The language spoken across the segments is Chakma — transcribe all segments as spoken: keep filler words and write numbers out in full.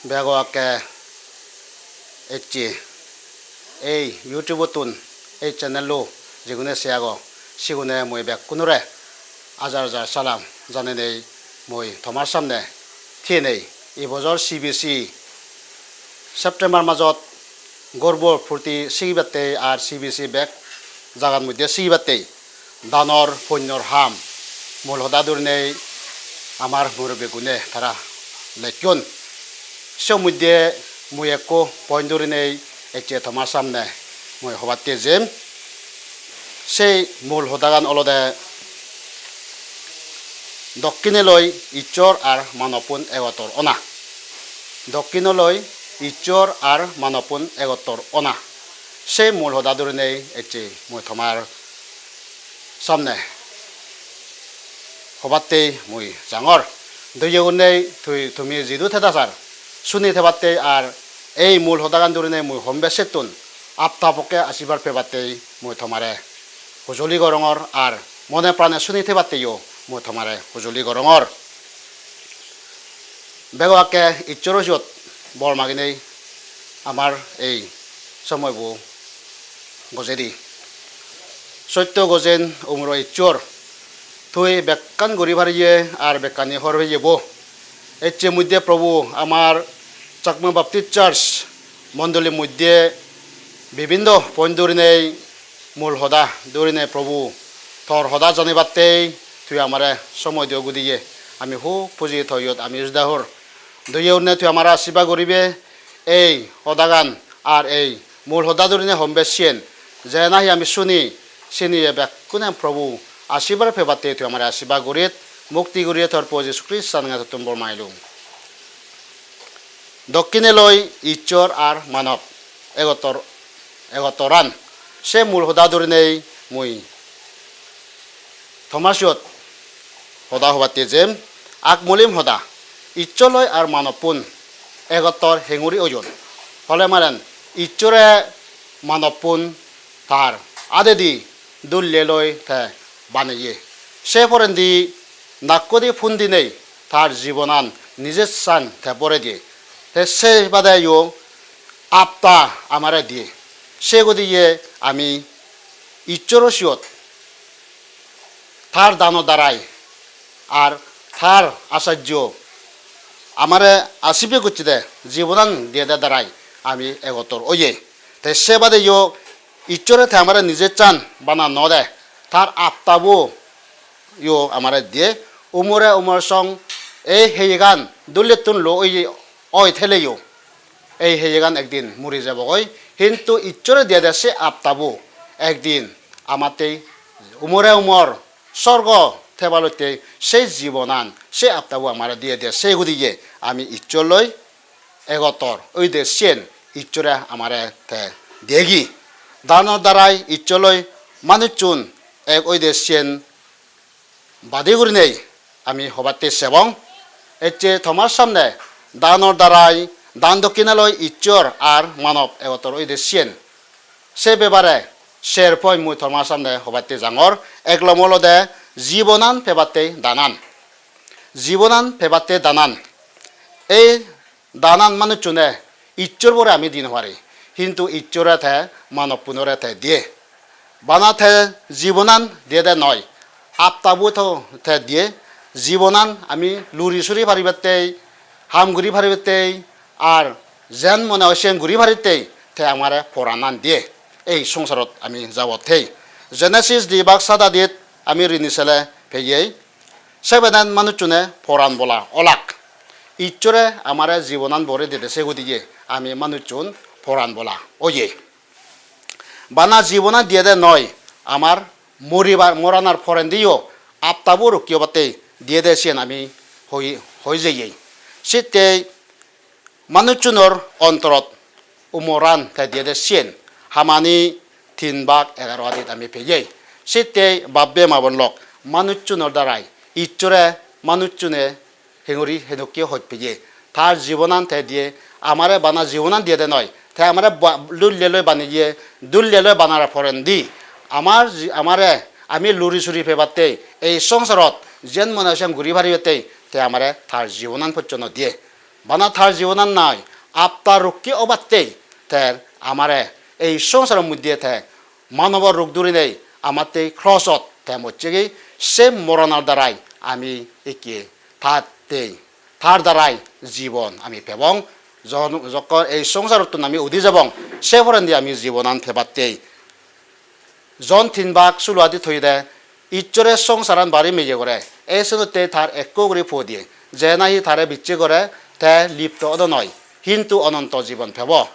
Bego akke ecche ei YouTube-ottun ei channel-o jigune se ago, sigune mui bekkunore ajar ajar salam janenei mui tomar samne thiyenei. Ei bojor C B C September majot gorbor purti sigibattei ar C B C bek jagan moddhe sigibattei danor punnor ham mul hoda durinei amar murubbi gune tara lekkion. Se moddhe mui ekko point durinei ecche tomar samne mui hobatte jem. Sei mul hodagan olode dokkine loi Issor ar manoppun egottor ona. Dokkine loi Issor ar manoppun egottor ona. Sei mul hoda durinei ecche mui tomar samne hobattei mui jangor. Doye gurinei tui, tumi jidu theda sar, suni thebattei ar ei mul hodagan durinei mui hombe settun apta pokke asirbad pebattei mui tomare hujuli gorongor ar mone prane suni thebatteyo mui tomare hujuli gorongor. Bego akke Issoro siyot bor maginei amar ei somoibo gojei di. Sotto gojen umro Issor, tui bekkan guri pariye ar bekkani hor peye bo. Ecche moddhe Probu amar Chakma Baptist Church mondoli moddhe bibinno point durinei mul hoda durinei Probu tor hoda janibattei tui amare somoi diyo gudiye ami hub puji toyot ami usda hor. Doye gurinei tui amare asirbad guribe ei hodagan ar ei mul hoda durinei hombe siyen je nahi ami suni siniye bekkune Probu asirbad pebattei tui amare asirbad gurit, mukti guriye tor po Jisu Kristo nange tottun bor magilung. Dokkine loi Issor ar manob egottor, egottoran. Se mul hoda durinei mui tomar siyot hoda hobatte jem, ak mulim hoda. Issor loi ar manoppun egottor henguri oyon. Hole maren Issore manoppun tar adedi dulle loi te baneye. Se porendi nakkodi pundinei tar jibonan nijessan te boreye. Te se badeyo apta amare diye. Se godiye ami Issoro siyot tar dano darai ar tar asajjo amare asibbe gocchede jibonan diyede darai ami egottor oye. Te se badeyo Issore te amare nijessan bana nw de, tar aptabo yo amare diye. Umore umor song ei heyegan dullettun lo oye, oi theleyo ei heyegan ekdin muri jebogoi, hintu Issore diyede se aptabo ekdin amattei umore umor sorgo thebalottei se jibonan, se aptabo amare diyede, se godiye ami Issor loi egottor oide siyen Issore amare te diyegi. Danor darai Issor loi manuchun ek oide siyen badi gurinei ami hobatte sebong. Ecche tomar samne danor darai, dan dokkine loi Issor ar manob egottor oide siyen. Se bebare ser point mui tomar samne hobatte jangor. Ek lombor olode jibonan pebatte danan. Jibonan pebatte danan. Ei danan manuchune Issor bore ami di nw pari, hintu Issore te manobpunore te diye. Bana te jibonan diyede noi, aptabo to te diye. Jibonan ami luri suri paribattei, ham guri paribattei, ar jen mone oi sen guri paribattei te amare poranan diye. Ei songsarot ami jabottei. Genesis di bak sadadit ami rini sele peyei. Sebenan manuchune poran bola olak. Issore amare jibonan bore dede se godiye ami manuchun poran bola oye. Bana jibonan diyede noi, amar moribar, moranar porendiyo aptabo rokki obatte diyede siyen ami hoi, hoi jeyei. Sittei manuchunor ontorot umoran te diyede siyen, hamani tin bak egaro adit ami peyei. Sittei bap-bei ma-bon lok, manuchunor darai Issore manuchune henguri hedokke hoj peye. Tar jibonan te diye, amare bana jibonan diyede noi. Te amare ba-, dulle loi baneye, dulle loi banar porendi amar ji-, amare ami luri suri pebatte, ei songsarot jen mone oi sen guri paribatte, te amare tar jibonan pojjonto diye. Bana tar jibonan noi, apta rokki obattei ter amare ei songsaro moddye te manobor ruk durinei amattei krosot te mochchegoi, se moronor darai ami ikke tattei, tar darai jibon ami pebong. Jon-, jokkon ei songsarottun ami udi jebong, se porendi ami jibonan pebattei. Jon tin bak sulo adi toyede, Issore songsaran bari meye gore, ei senotte tar ekko guri po diye. Je nahi tare bicche gore, te lipto odo noi, hintu ononto jibon pebo.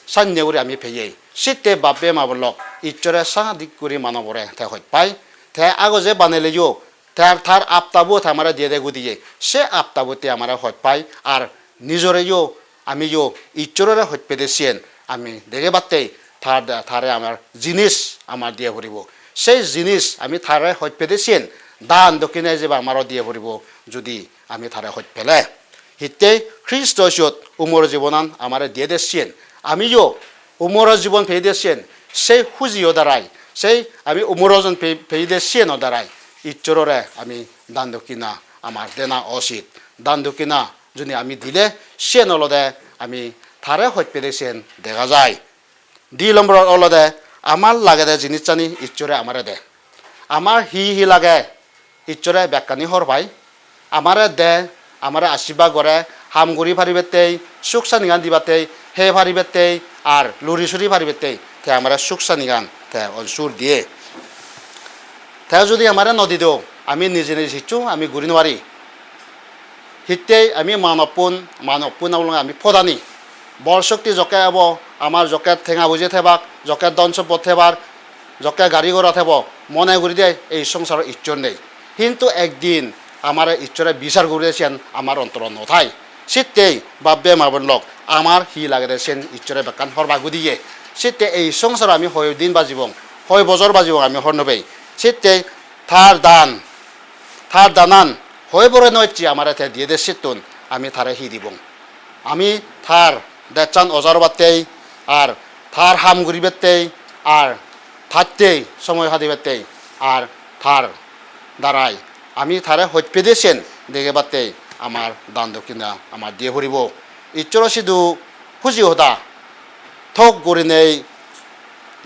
Sanne guri ami peyei. Sitte bap-bei ma-bon lok, Issore sangadik guri manobore te hoj pai. Te agoje baneleyo, tar, tar aptabu te amare diye de gudiye. Se aptabutte amare hoj pai, ar nijoreyo, amiyo Issorore hoj pede siyen ami degebattei tar, tare amar jinis amar diye puribo. Sei jinis ami tare hoj pede siyen dan dokkine ijebe amaro diye puribo, judi ami tare hoj pele. Hittei Kristo Jisut umor jibonan amare diye de siyen, amiyo umoro jibon peyede siyen, sei hujiyo darai, sei ami umoro jibon pey-, peyede siyeno darai Issorore ami dan dokkina amar dena usit. Dan dokkina juni ami dile, siyen olode ami tare hoj pede siyen dega jai. Di lombor olode amar lagede jinissani Issore amare de. Amar hi hi lage, Issore bekkani hor pai. Amare de, amare ashirbad gore, ham guri paribattei, suk sanigan dibattei, hei paribattei, ar luri suri paribattei, te amare suk sanigan te onsur diye. Te judi amare no dido, ami nije nije hissu ami guri no pari. Hittei ami manoppun, manoppun olonge ami podani. Bol shokti jokke ebo, amar jokke tenga poije thebak, jokke dhon sompot thebar, jokke gari gora thebo, mone guri de ei songsarot Issor nei. Hintu ekdin amare Issore bichar guri de siyan amar ontorot no thai. Sittei bap-bei ma-bon lok, amar hi lagede siyen Issore bekkan hor pai gudiye. Sittei ei songsarot ami hoi din bajibong, hoi bojor bajibong ami hor no pei. Sittei tar dan, tar danan hoi bore no ecche amare te diye de sittun ami tare hi dibong? Ami tar dejchan ojar obattei, ar tar ham guribattei, ar tattei somoy hadibattei, ar tar darai ami tare hoj pede siyen degebattei amar dan dokkina amar diye puribo. Issoro sidu huji hoda thok gurinei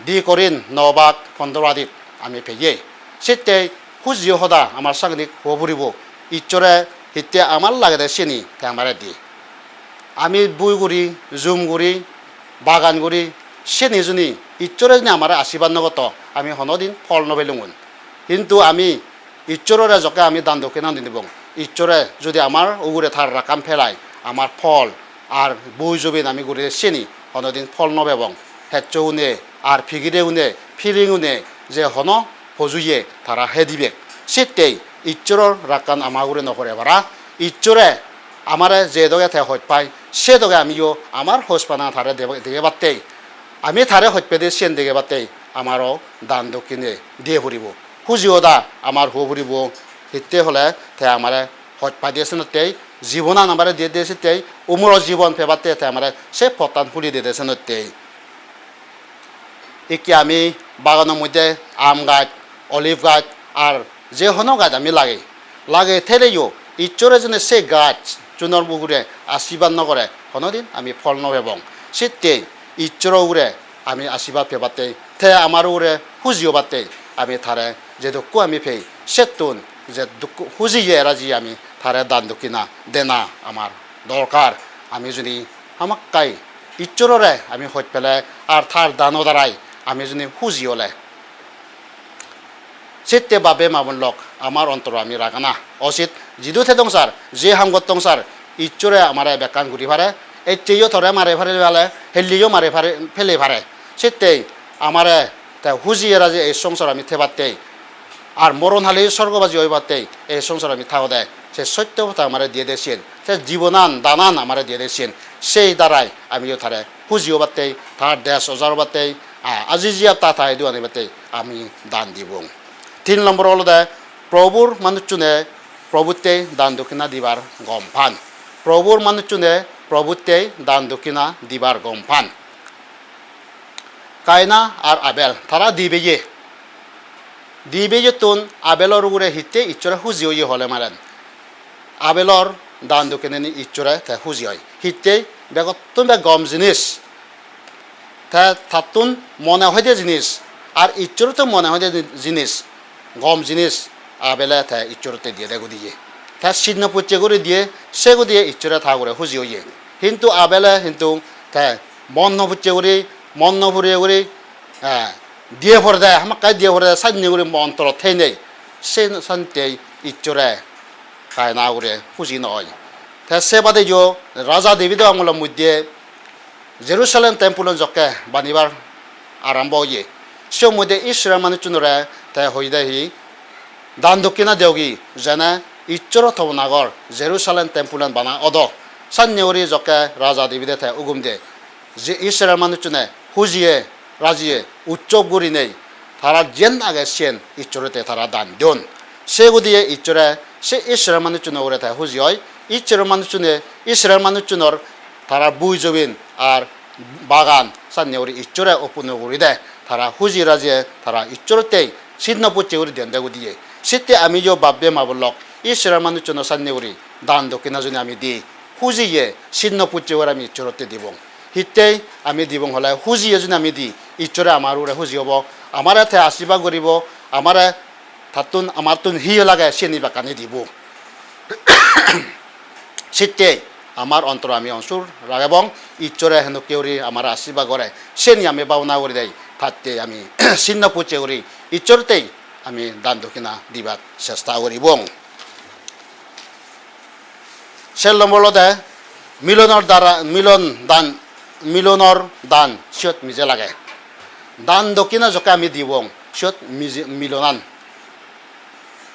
di Korin no bak pondro adit ami peye. Sittei huji hoda amar sangedik huo puribo. Issore hitte amar lagede siyeni te amare di. Ami bui guri, jum guri, bagan guri, siyeni juni Issore juni amare ashirbad no gotto, ami honodin phol no pelungun. Hintu ami Issorore jokke ami dan dokkina dinibong, Issore judi amar ugure tar rakkan pelai, amar phol ar bui jubin ami guri siyeni honodin phol no pebong. Heccho une, ar pigire une, piring une, je hono pojuye tara hei dibek. Sittei Issoror rakkan ama ugure no pore para. Issore amare je doge te hoj pai, se doge amiyo amar hojpana tare debe-, degebattei, ami tare hoj pede siyen degebattei amaro dan dokkine diye puribo. Huji hoda amar huo puribo, hitte hole te amare hoj pai diye senottei, jibonan amare diye de sittei, umoro jibon pebattei te amare se pottan huli diye de senottei. Ikke ami bagano moddhe aam gaj, olive gaj, ar je hono gaj ami lagei, lagei theleyo Issore jene se gaj junor ugure ashirbad no gore, honodin ami phol no pebong. Sittei Issoro ugure ami ashirbad pebattei, te amar ugure huji obattei, ami tare jedokko ami pei, settun jedokko hujiye raji ami tare dan dokkina dena amar dorkar. Ami juni hamakkai Issorore ami hoj pele ar tar dano darai ami juni huji ole, sitte bap-bei ma-bon lok, amar ontorot ami ragana usit. Jidu thedong sar, je ham gottong sar, Issore amare bekkan guri pare, eccheyo tore mare pare pale, helleyo mare pare, pele pare. Sittei amare te hujiye raji ei songsarot ami thebattei, ar moron hali sorgobaji oibattei ei songsarot ami thagode, se sotto potha amare diye de siyen, se jibonan, danan amare diye de siyen, sei darai amiyo tare huji obattei, tar dej ojar obattei, a, aji jiya ta ta idu anibattei ami dan dibong. Tin lombor olode Probur manuchchune Probuttei dan dokkina dibar gom pan. Probur manuchchune Probuttei dan dokkina dibar gom pan. Kaina ar Abel, tara di beye. Di beyottun Abelor ugure hitte Issore huji oye hole maren. Abelor dan dokkinani Issore te huji oi. Hittei begottun bej gom jinis. Te tattun mone hoide jinis, ar Issorottun mone hoide jinis, gom jinis Abele te Issorotte diye de gudiye. Te sin no pucche guri diye, se gudiye Issore ta ugure huji oye. Hintu Abele hintu te mon no pucche guri, mon no puriye guri, eh, diye porede, hamakkai diye porede, sanne guri mon torot thei nei. Se santei Issore Kaina ugure huji no oi. Te se badeyo Raja Davido amolo moddhe Jerusalem temple-un jokke banibar arambo oye, se moddhe Israel manuchunore te hoide hi, dan dokkina deogi, jene Issoro tobonagor Jerusalem temple-un bana odo. Sanne guri jokke Raja Davide te ugum de, je Israel manuchune hujiye, rajiye, utsob gurinei tara jiyen age siyen Issorotte tara dan don. Se gudiye Issore se Israel manuchuno ugure te huji oi. Israel manuchune, Israel manuchunor tara bui jobin ar bagan sanne guri Issore oppuno guri de. Tara huji rajiye tara Issorottei sin no pucche guri diyon de gudiye. Sitte ami yo bab-bei ma-bon lok, Israel manuchuno sanne guri dan dokkina juni ami di, hujiye sin no pucche guri ami Issorotte dibong. Hittei ami dibong hole hujiye juni ami di, Issore amar ugure huji obo, amare te ashirbad guribo, amare tattun amattun hi lage siyeni bekkani dibo. Sitte amar ontor ami onsur ragebong, Issore henokke guri amare ashirbad gore, siyeni ami babona guri dei, tatte ami sin no pucche guri Issorottei ami dan dokkina dibar chesta guribong. Ser lombor olode milonor dara, milon dan, milonor dan siyot mije lage. Dan dokkina jokke ami dibong, siyot mije, milonan,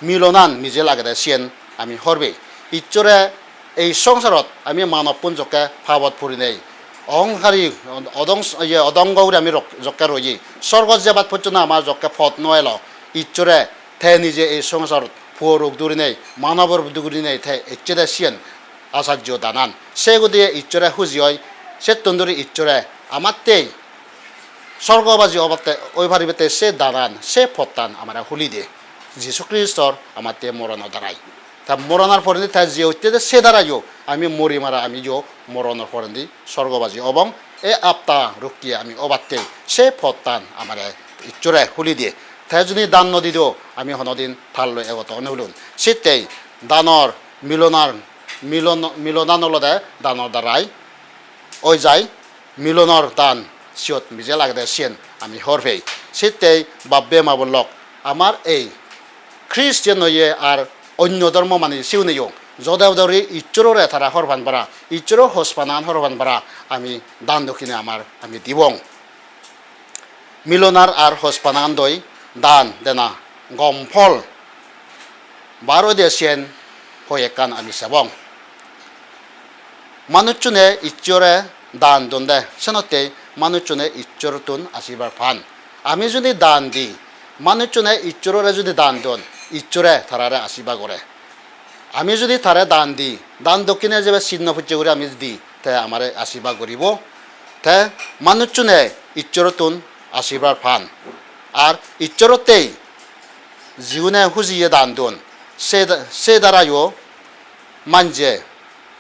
milonan mije lagede siyen ami hobor pei. Issore ei songsarot ami manoppun jokke pabot purinei, ohongkari, odong, iye, odongo guri ami rok-, jokke roye, sorgot jebat pojjonto amar jokke pot no elo, Issore te nije ei songsarot puo ruk durinei, manobo ruk durinei te ecche de siyen asarjo danan. Se gudiye Issore huji oi, settun duri Issore amattei sorgobaji obatte oi paribatte se danan, se pottan amare huli de. Jisu Kristor amattei moronor darai. Ta moronor porendi ta je utte de se darayo ami mori mara ami yo moronor porendi sorgobaji obong. E apta rukkiye ami obatte se pottan amare Issore huli diye. Te juni dan no dido, ami honodin talloi egoto no hulun. Sittei danor milonar, milon, milonan olode danor darai oi jai, milonor dan siyot mije lagede siyen ami hobor pei. Sittei bab-bei ma-bon lok, amar ei Christian oye ar onyo dhormo mani siguneyo jode udori Issorore tara hobor pan para, Issoro hojpanagan hobor pan para ami dan dokkine amar ami dibong. Milonar ar hojpanagan doi dan dena gom phol bar oide siyen hoi ekkan ami sebong. Manuchune Issore dan don de, senottei manuchune Issorottun ashirbad pan. Ami judi dan di, manuchune Issorore judi dan don, Issore tarare ashirbad gore. Ami judi tare dan di, dan dokkine jebe sin no pucche guri ami di, te amare ashirbad guribo. Te manuchune Issorottun ashirbad pan. Ar Issorottei jigune hujiye dan don, se, se darayo manje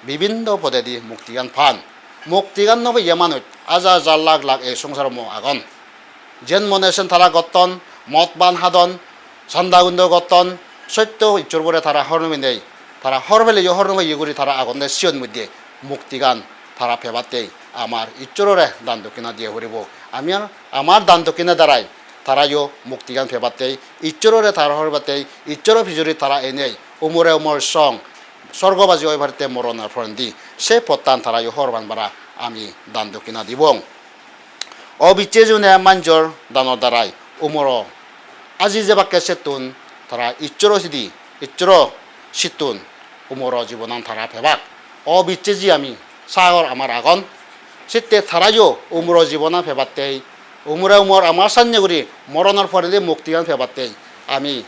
bibinno podedi muktigan pan. Muktigan no peye manuj hajar hajar lakh lakh ei songsaro mo agon. Jen mone sen tara gotton, mod pan hadon, sanda gundo gotton, sotto Issorbore tara hobor no pinei, tara hobor peleyo hobor no peye guri tara agonde siyon moddhe muktigan tara pebattei amar Issorore dan dokkina diye puribo. Ami ar amar dan dokkina darai tarayo muktigan pebattei, Issorore tara hobor pebattei, Issoro pijedi tara enei umore umor song sorgobaji oi parette moronor porendi se pottan tarayo hobor pan para ami dan dokkina dibong. Obicche june manjor danor darai umoro aji jebakke settun tara Issoro sidi, Issoro sittun umoro jibonan tara pebak. Obicche ji ami sagor amar agon, sitte tarayo umoro jibonan pebattei, umore umor amar sanye guri moronor porendi muktigan pebattei ami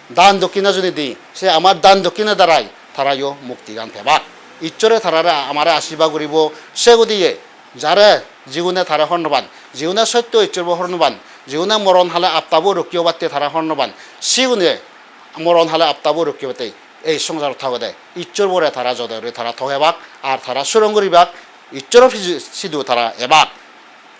dan dokkina juni di, se amar dan dokkina darai tarayo muktigan pebak. Issore tarare amare ashirbad guribo, se gudiye jare jigune tare hobor no pan, jigune sotto Issorbo hobor no pan, jigune moron hale aptabo rokki obatte tare hobor no pan, sigune moron hale aptabo rokki obatte ei songsarot thagode Issor bore tara jode guri tara togebak, ar tara suron guribak, Issoro piji-, sidu tara ebak.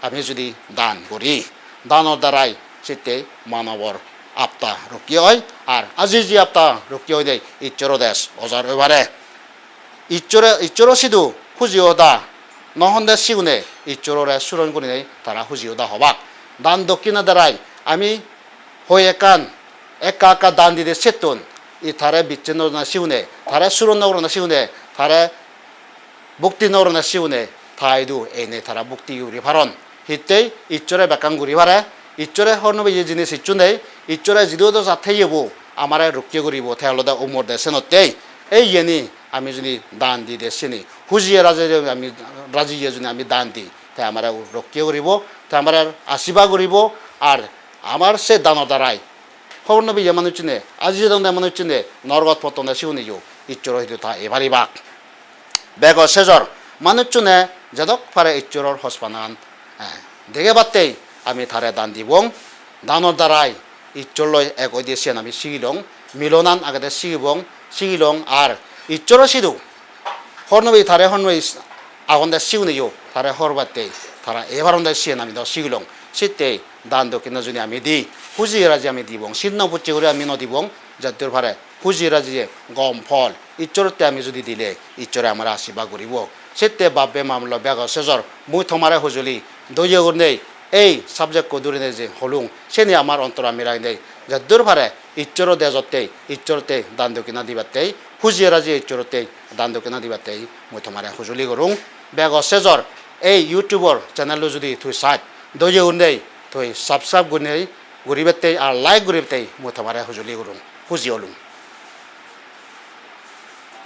Ami judi dan guri, danor darai sitte manobor apta rokki oi, ar aji ji apta rokki oide Issoro dej ojar oi pare. Issore, Issoro sidu huji hoda no honde sigune Issorore suron gurinei tara huji hoda hobak. Dan dokkina darai ami hoi ekkan ekka ekka dan dide settun, i tare bicche no gorana sigune, tare suron no gorana sigune, tare bhokti no gorana sigune, ta idu einei tara bhokti guri paron. Hittei Issore bekkan guri pare, Issore hor no peye jinis hissu nei, Issore jidu do sat theyebo amare rokke guribo, te olode umor de senottei. Ei iyeni ami judi dan dide sini, hujiye rajiye ami, rajiye judi ami dan di, te amare rokke guribo, te amare ashirbad guribo, ar amar se dano darai hobor no peye manuchchune, aji jedonde manuchchune, norgot pottonde siguneyo Issoro sidu ta ei paribak. Bego sejor manuchchune jedok pare Issoror hospanan, eh, degebattei ami tare dan dibong. Danor darai Issor loi ek oide siyen ami sigilong, milonan agede sigibong, sigilong, ar Issoro sidu hor no peye tare hor no peye agonde siguneyo tare hor battei tara ei paronde siyen ami do sigilong. Sittei dan dokkina judi ami di, hujiye rajiye ami dibong, sin no pucche guri ami no dibong, jaddur pare hujiye rajiye gom phol Issorotte ami judi dile, Issore amare ashirbad guribo. Sitte bap-bei ma-bon lok bego sejor, mui tomare hujuli, doye gurinei ei subject-ko durinei je holung, seni amar ontorot ami raginei, jaddur pare Issoro dejottei, Issorottei dan dokkina dibattei, hujiye rajiye Issorottei dan dokkina dibattei mui tomare hujuli gorung. Bego sejor, ei YouTube-or channel-lo judi tui sach, doye gurinei tui subscribe gurinei guribattei ar like guribattei mui tomare hujuli gorung, huji olung.